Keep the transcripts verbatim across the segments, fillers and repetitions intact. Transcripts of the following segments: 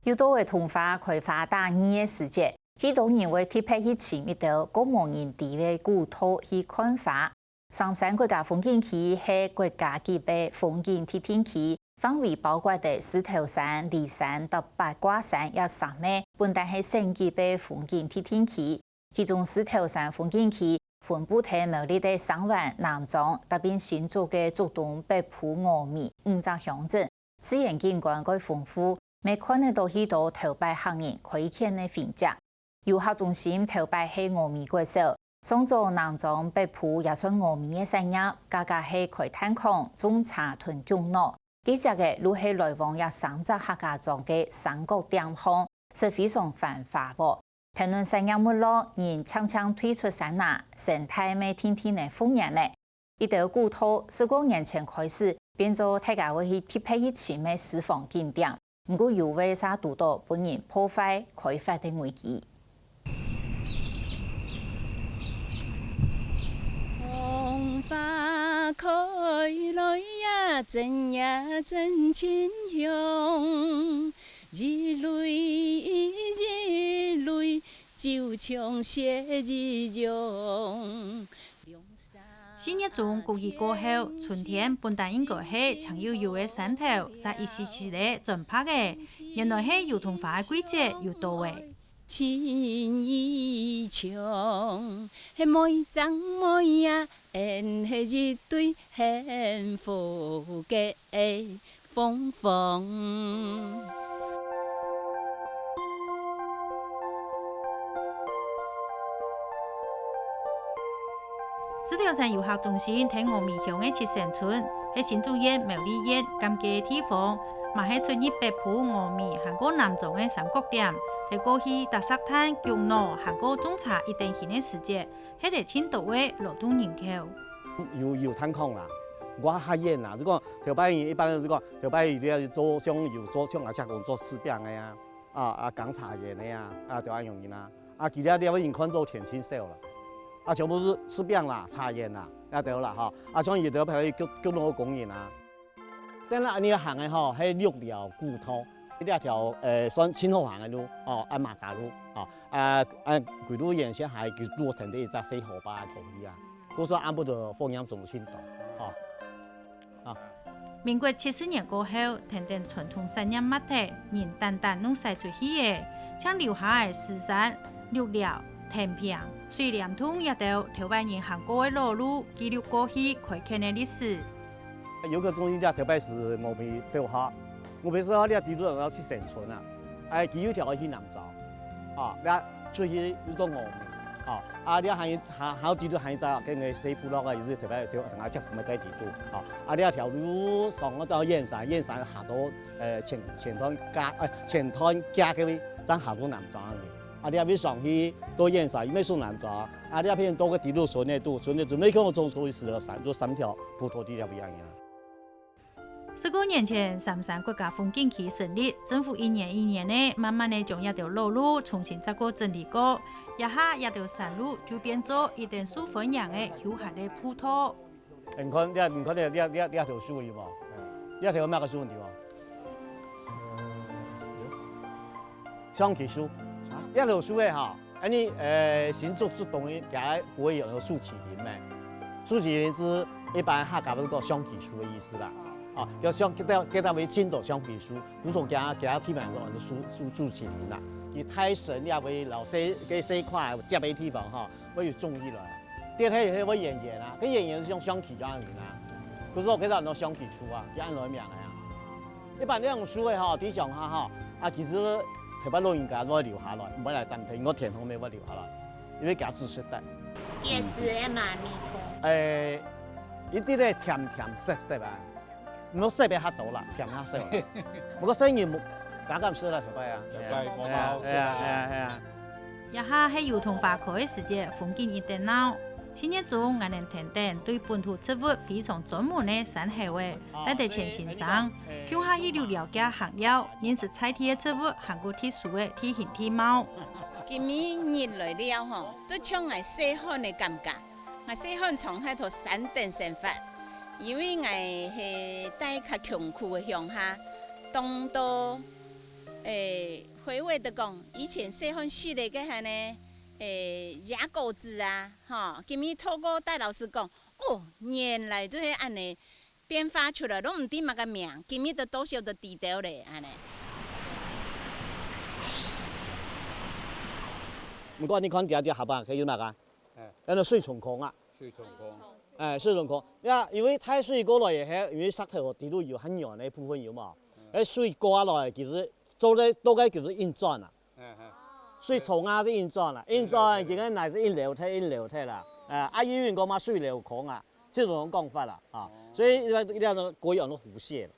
又到了桐花開花打蕊个時節，許多人會特別去尋一兜較無人知个古道去看花。 三山國家風景區係國家級个風景特定區，範圍包括个獅頭山、梨山、搭八卦山這三个，本旦係省級个風景特定區。其中獅頭山風景區分布在苗栗个三灣、南庄，搭配新竹个竹東、北埔、峨眉五隻鄉鎮，自然景觀蓋豐富，乜看得到許多頭擺客人開墾个痕跡。 遊客中心頭擺係峨眉國小，上早南庄北埔也算峨眉个產業，加加係開炭礦、種茶同畜農。該跡仔就係來往這三隻客家庄个三角點項，實非常繁華哦。天倫山腳沒落，人漸漸退出山林，生態乜定定仔復原了。 一兜古道十過年前開始，變做大家會去特別去尋个私房景點，毋過又會煞堵到分人破壞開發个危機。桐花開來呀，真呀真清香，一蕊一蕊，就像雪一樣。 四月中谷雨過後，春天本旦應該係青油油个山頭，煞一息息仔轉白仔。原來係油桐花个季節又到了。親像係每隻妹啊，𫣆係一對幸福个 鳳凰。獅頭山遊客中心在峨眉鄉个七星村，係新竹縣苗栗縣交界个地方，嘛係出入北埔、峨眉，還過南庄个三角點，在過去搭石炭、畜農，還過種茶一等形个時節， 歇了盡多个勞動人口。有，有炭礦啦，外較遠啦。就講頭擺人一般就講頭擺佢兜做，像有做，像𠊎姐講做柿餅个啊，啊，啊，扛茶園个啊，啊，就恁樣形啊。啊，其實這位人看做田盡少啦，啊，全部係柿餅啦、茶園啦，啊，對啦，吼。啊，像有兜譬如畜，畜農个工人啊， 等下恁樣行个吼，係六寮古道。這條，呃，算盡好行个路，哦，啊，馬家路，哦，啊，啊，歸路沿線還有一個落田个一隻細河壩个通去啊。故所恁不得風險中心到，哦。啊。民國七十年過後，跈等傳統產業滅忒，人單單攏徙出去了，淨留下个獅山、六寮、 天平、水簾洞這兜頭擺人行過个老路，記錄過去開墾个歷史。有個中心點頭擺係無被走下，無被走下，這底肚就係生存啊。哎，佢有條去南庄，啊，這出去又到峨眉，啊，啊，這還有，還，還有底肚還有一隻跟个西部落个，也係頭擺小，等下接我們該底肚，啊，啊，這條路上到燕山，燕山下到，呃，前，前段街，呃，前段街个位，正下到南庄个。 啊，這位上去到燕山，也係南庄，啊，這片到个底肚順个肚，順个肚，每個人總所以十二三，就三條步道地這位樣啊。十過年前，三山國家風景區成立，政府一年一年个，慢慢个將這條老路重新再過整理過，這下這條山路就變做一等受歡迎个休閒个步道。 你看，這，你看這，這，這，這頭樹有無？這頭有麼个樹問題無？象棋樹。這頭樹个吼，恁呢，呃，新竹竹東个，佢會有樹麒麟咩？樹麒麟係一般客家話講象棋樹个意思啦。啊，叫象，叫，叫佢為盡多象棋樹，故所佢，佢地方講樹，樹，樹麒麟啦。佢大山這位摎細，个細塊接个地方吼，會有種起來。 跌下去會圓圓啊，該圓圓係像象棋樣形啊。故所佢安到象棋樹啊，佢安到名个啊。一般這種樹个吼，地上下吼，啊，其實頭擺老人家會留下來，毋會來斬忒，因為天后乜會留下來，因為佢知識得。椰子个媽咪糖。誒，一滴个甜甜澀澀啊。 毋過食个較多啦，甜較少啦。毋過細人毋敢敢食啦，頭擺啊。頭擺無好食啊。係啊，係啊，係啊。這下係油桐花開个時節，風景一等鬧。四月中，𠊎等跈等對本土植物非常專門个山猴仔，戴德全先生，共下去溜了解行了，認識在地个植物，還過特殊个地形地貌。今晡日來尞吼，就像𠊎細漢个感覺。 𠊎細漢常在到山頂生活，因為𠊎係在較窮苦个鄉下，當多，欸，回味得講，以前細漢食个該下呢，欸，野果子啊，吼，今日透過戴老師講，哦，原來就係恁呢變化出來，都毋知麼个名，今日都多少都知道咧，恁呢。毋過你看這隻下巴，佢有哪个？哎。該个水蟲孔啊。水蟲孔。哎，水蟲孔。呀，因為大水過來以後，因為石頭底肚有很軟个部分有無？嗯。該水過來，其實做得，做得就是運轉啊。嗯，嗯。水蟲啊是運轉啊，運轉，嗯，對，對。佢个泥是運流忒，運流忒啦。哎，啊，有人講嘛水流孔啊，這種講法啦，啊。哦。所以一般，一般都國語講做湖蟹。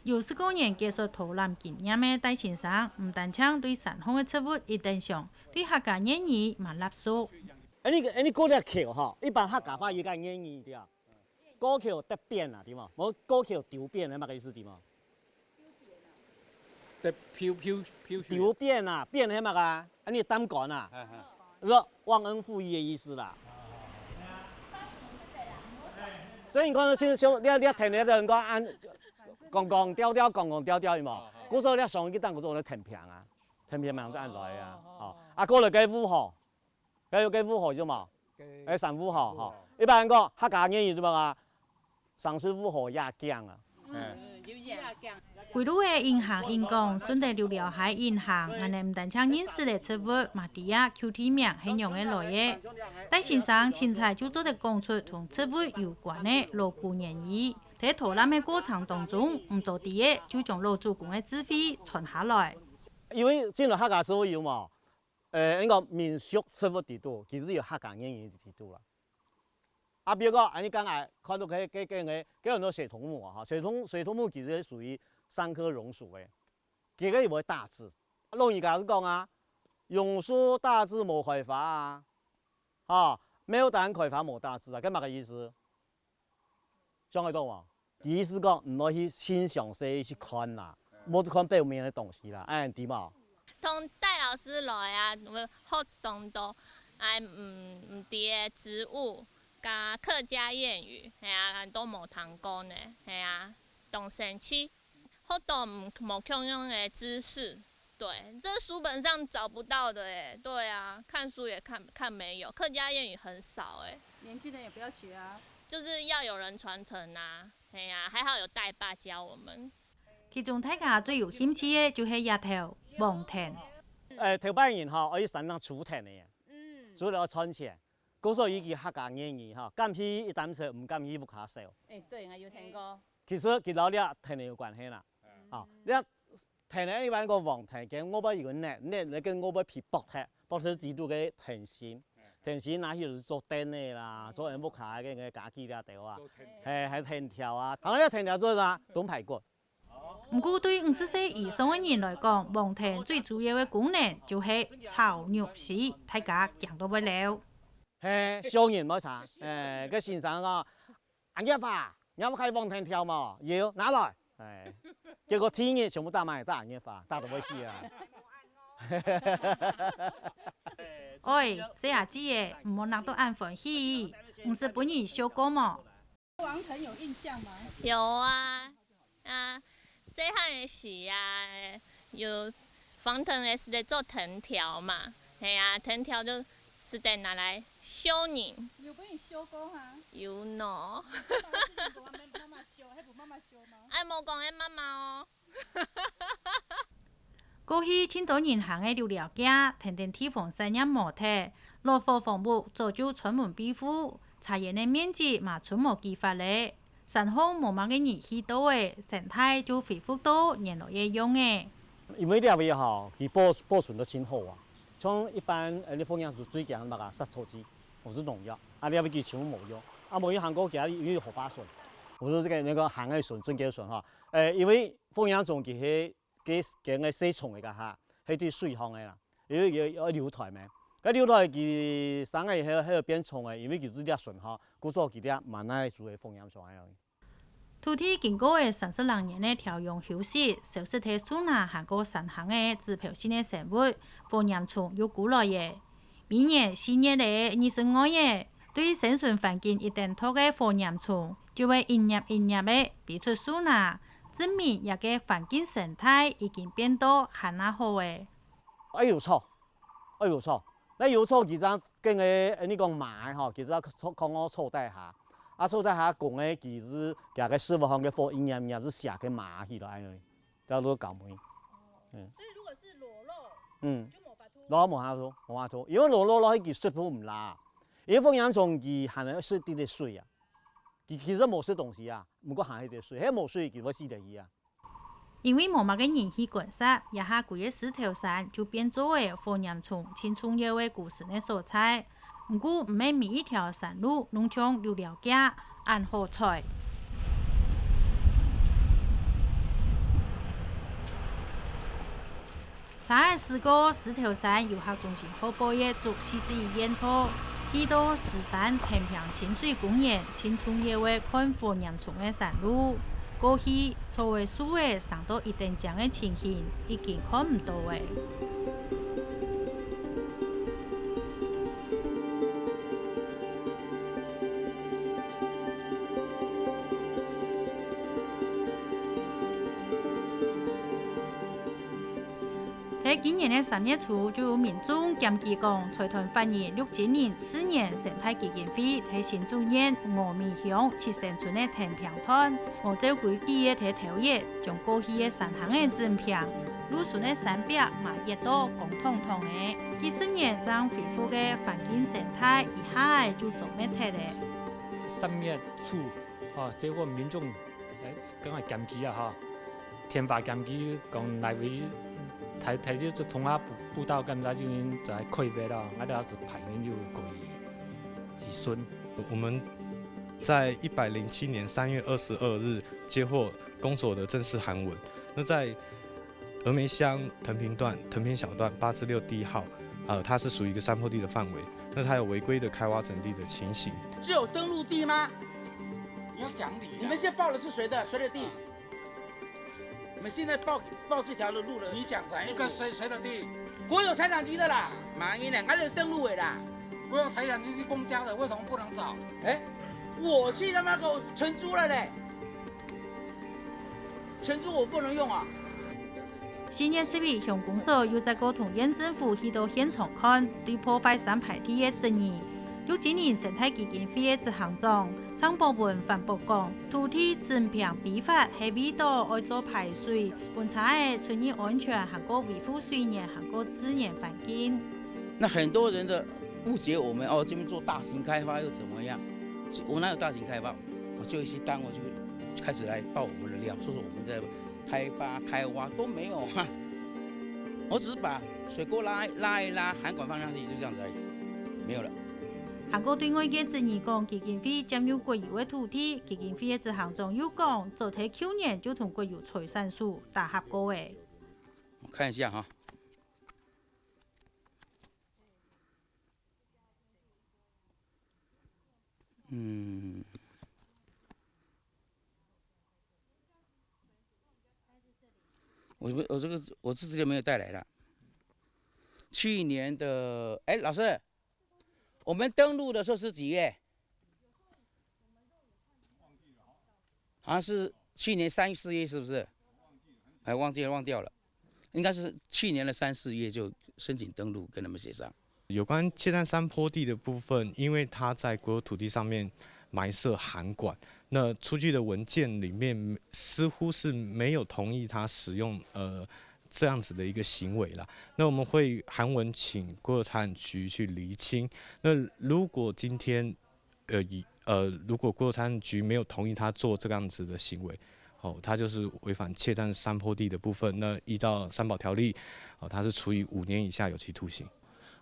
有十過年藝術導覽經驗个戴先生，毋單淨對山項个植物一等詳，對客家諺語嘛納熟。哎，你，哎，你過這橋吼，一般客家話有个諺語對啊，過橋得扁啊，對無？無過橋丟扁，係麼个意思對無？得飄，飄，飄去。丟扁啊，扁係麼个啊？啊，你擔竿啊，嗯，嗯。是說忘恩負義个意思啦。所以你看到像，像，你，你聽到人講，啊， 講講調調，講講調調，有無？哦，哦。故所你想去當作做得填平啊，填平嘛就恁來啊。哦，哦，哦。哦，啊，過來該霧河，該有該霧河有無？該，哎，山霧河，霧河。吼。一般人講，客家諺語對無啊？上次霧河也驚啊。嗯，嗯，有影。歸路个迎行迎光，順等溜寮溪迎行，𠊎等毋單淨認識了植物，嘛知啊，舊地名係仰仔來个。戴先生清采就做得講出同植物有關个老古諺語。 在導覽个過程當中，毋多知个就將老祖公个智慧傳下來。因為進入客家社會有無，呃，應該民俗植物制度，其實有客家諺語制度啦。啊，比如講，恁呢剛才看到該，該，該，該，該很多水桐木啊，哈，水桐，水桐木其實屬於桑科榕屬个，這个有會大字。老人家係講啊，榕樹大字無開花啊，哈，牡丹開花無大字啊，該麼个意思？ 想得到無？意思講，毋好去欣賞細去看啦，莫去看表面个東西啦，哎，知無？同戴老師來啊，𠊎學當多，哎，毋，毋知个植物，加客家諺語，係啊，都無聽過呢，係啊，當生趣，學到毋，無共樣个知識。 對，這書本上找不到的欸。對啊，看書也看，看沒有，客家諺語很少欸。年輕人也不要學啊。就是要有人傳承啊，哎呀，還好有戴爸教我們。其中大家最有興趣个就係這頭黃藤。呃，頭擺人吼，愛去山頂取藤个，嗯。取來賺錢。故所以佢客家諺語吼，敢去一擔車，毋敢去屋下燒。欸，對，𠊎有聽過。其實佢摎這藤有關係啦。嗯。吼，這 藤呢，一般个黃藤，佢外背有個葉，葉呢，跟外背皮剝忒，剝忒底肚个藤心，藤心拿去就係做燈个啦，做人屋下个个家具啦，對啊。做藤條。嘿，還有藤條啊，還有這藤條做啥？燉排骨。毋過對五十歲以上个人來講，黃藤最主要个功能就係炒肉絲，大家驚到會了。嘿，小人莫查，嘿，个先生講， 阿月啊，你有看黃藤條無？有，拿來。哎，結果第二日全部打滿，打阿月啊，打到會死啊。喂，細阿姊仔，毋好鬧到恁歡喜，毋識分人笑過無？黃藤有印象嗎？有啊， 啊，細漢个時啊，有黃藤个係做藤條嘛，係啊，藤條就係得拿來燒人。有分人燒過哈？有喏。媽媽燒，還分媽媽燒嗎？哎，無講係媽媽哦。 過去盡多人行个溜寮街，跈等地方產業無忒，老伙房屋早就村門閉戶，茶園个面積嘛賰無幾闊咧。山項無麼个人去到咧，生態就恢復到原來个樣仔。因為這位吼，佢保，保存到真好啊。像一般，呃，你鳳陽樹最驚麼个？殺草劑，或是農藥。啊，這位佢全部無用。啊，無用行過，佢又有河壩筍，或是這個那個行个筍、圳溝筍哈。呃，因為鳳陽種佢係 該，該个細蟲个該下，係對水項个啦，因為佢愛流傳咩。該流傳佢生个以後，係愛變蟲个，因為佢係掠筍吼，故所佢掠蠻耐煮个風險上來。土地經過了三十零年个調養休息，消失忒樹林還過山坑个指標性个生物，火焰蟲又過來咧。 每年四月个日食外仔，對生存環境一等毒个火焰蟲，就會一葉一葉仔飛出樹林，證明這个環境生態已經變到還較好了。愛有草，愛有草。該有草其實跟个，呃，你講馬吼，其實靠，靠草底下，啊，草底下講个其實佢个師傅行个火一年年係寫个馬去了，哎，叫做搞梅。嗯。所以如果是裸露，嗯。就無法度。然後無法度，無法度，因為裸露落去佢食不啦，因為火焰蟲佢還係食滴滴水啊。 佢其實無食東西啊，毋過還係滴水，係無水佢會死忒去啊。因為無麼个人去觀察，這下歸个獅頭山就變做了火焰蟲盡重要个固身个所在。毋過毋係每一條山路攏像溜溜崎恁好彩。 車仔駛過獅頭山遊客中心後背个竹四四一縣道，去到獅山藤坪親水公園，盡重要个看火焰蟲个山路。過去，草仔樹仔生到一等尖个情形，已經看毋到了。 在今年个三月初，就有民眾檢舉講，財團法人綠精靈自然生態基金會在新竹縣峨眉鄉七星村个藤坪段，無照規矩个在頭一，將過去个山坑个整坪、路脣个山壁嘛挖到光熥熥个。幾十年正恢復个環境生態，一下仔就遭滅忒了。三月初，吼，結果民眾，欸，剛才檢舉啊，吼， 天發檢舉講哪位，大，大約就通下步，步道檢查就應該開挖咯，𠊎兜也係派人就過去，去巡。我們在一百零七年三月二十二日接獲公所的正式函文。那在峨眉鄉藤坪段、藤坪小段八至六D號，呃，它是屬於一個山坡地的範圍，那它有違規的開挖整地的情形。只有登陸地嗎？你要講理啊。你們現在報的是誰的，誰的地？ 你們現在報，報這條的路了，你講誰？這個誰，誰的地？國有財產局的啦，馬英呢，還有登錄的啦。國有財產局是公家的，為什麼不能找？欸，我去他媽給我承租了嘞，承租我不能用啊。新年十一鄉公所又再過同縣政府去到現場看，對破壞山坡地个爭議。綠精靈生態基金會个執行長 鄭博文反駁講，土地整坪非法係為著愛做排水，分車仔出入安全，還過維護水源，還過自然環境。那很多人的誤解我們，哦，這邊做大型開發又怎麼樣？我哪有大型開發？我就一些單位就開始來爆我們的料，說是我們在開發、開挖，都沒有啊。我只是把水溝拉，拉一拉，涵管放上去，就這樣子而已，沒有了。 還過對外界質疑講基金會佔有國有个土地，基金會个執行長又講，早在舊年就同國有財產署打合過了。我看一下哈。嗯。 我，我這個，我這資料沒有帶來了。去年的，欸，老師，我們登錄的時候是幾月？好像是去年三四月，是不是？欸，忘記了，忘掉了。應該是去年的三四月就申請登錄，跟他們協商。 有關切斷山坡地的部分，因為它在國有土地上面埋設涵管，那出具的文件裡面似乎是沒有同意它使用，呃，這樣子的一個行為啦。那我們會函文請國有財產局去釐清。那如果今天，呃，以，呃，如果國有財產局沒有同意他做這樣子的行為，哦，他就是違反切斷山坡地的部分，那依照山保條例，哦，他是處以五年以下有期徒刑。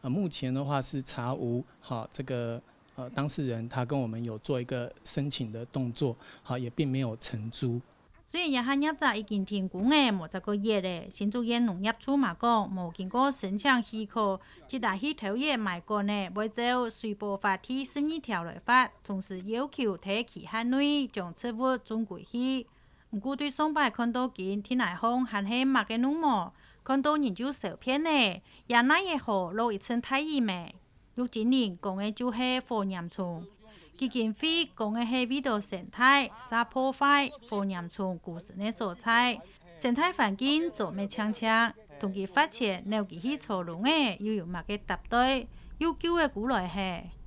呃，目前的話是查無，哈，這個，呃，當事人他跟我們有做一個申請的動作，哈，也並沒有承租。雖然這下業者已經停工了無幾個月了，新竹縣農業處嘛講，無經過申請許可，直接去偷挖埋管仔，會照水保法第十二條來罰，同時要求在期限內將植物種歸去。 毋過對上擺看到今，地泥項還係麼个攏無，看到人就受騙呢，也奈何何落一陣大雨咩？綠精靈講个就係火焰蟲。基金會講个係為著生態，嗄破壞、污染重、孤身个所在。生態環境做乜淨淨，同佢發錢，扭佢去坐籠仔，又有麼个搭對？又救得過來係？